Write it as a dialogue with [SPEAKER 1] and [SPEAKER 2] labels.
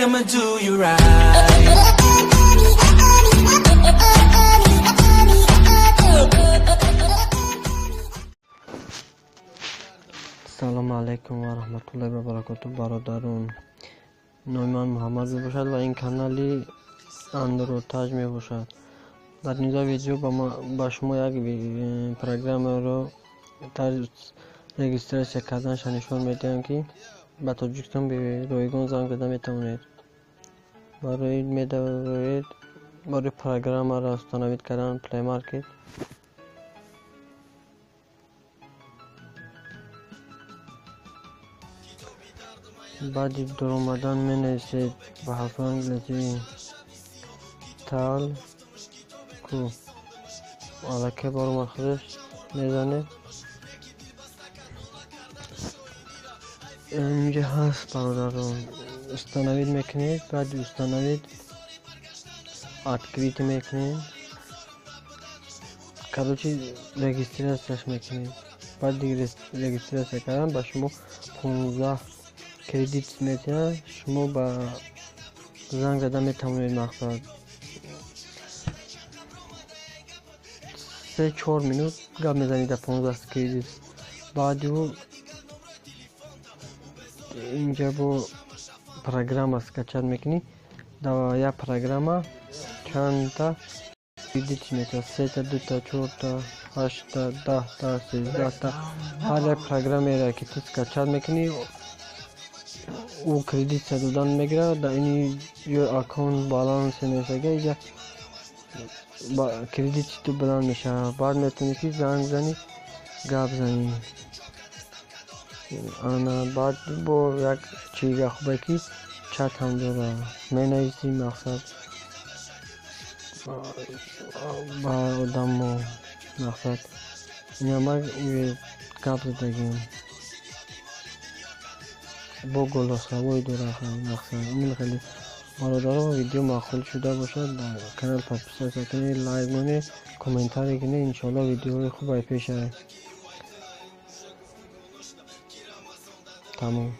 [SPEAKER 1] I'ma do you right.
[SPEAKER 2] Салому алайкум ва раҳматуллоҳи ва баракоту, бародарон. Номи ман Муҳаммад мебошад ва ин канали Андротаҷ мебошад. Дар инҷа видео ба шумо як программаро тарзи регистрация карданша нишон медиҳам, ки ба Тоҷикистон ройгон занг зада метавонед. Барои медароед, барои программаро установить кардан Play Market. Баъди дуромадан менависед ба ҳарфҳои англисӣ Талку. Аллакай баромад худаш, мезанед. Инҷа ҳаст, бародарон. Установить мекунед, баъди установить открыть мекунед. Короче, регистрация ш мекунед. Баъди регистрация кардан ба шумо 15 кредит метиҳад, шумо ба занг зада метавонед. Мақсад, 3-4 минут гап мезанед дар 15 кредит. Баъди ӯ инҷа бо программа скачать мекунӣ. Дар як программа чандта кредит метиҳад: сета, дута, чорта, ҳаштта, 10та, 13та. Ҳар як программаеро ки ту скачать мекунӣ, ӯ кредитша додан мегирад. Дар ини ҷо аккаунт баланс мешага, иҷа кредити ту баланд мешавад. Баъд метавонӣ ки занг занӣ, гап занӣ. Ана баъд бо як чига хубе ки чат ҳам дорад, менависӣ, мақсад, ба одамо. Мақсад, инама гап задагиам бо голосовой дорад. Мақсад, ин хеле, бародарон, видео маъқул шуда бошад, дар канал подписаться кунед, лайк монед, комментарий кунед. Иншоалло, видеоҳои хуб ай пеш ай. Тамом.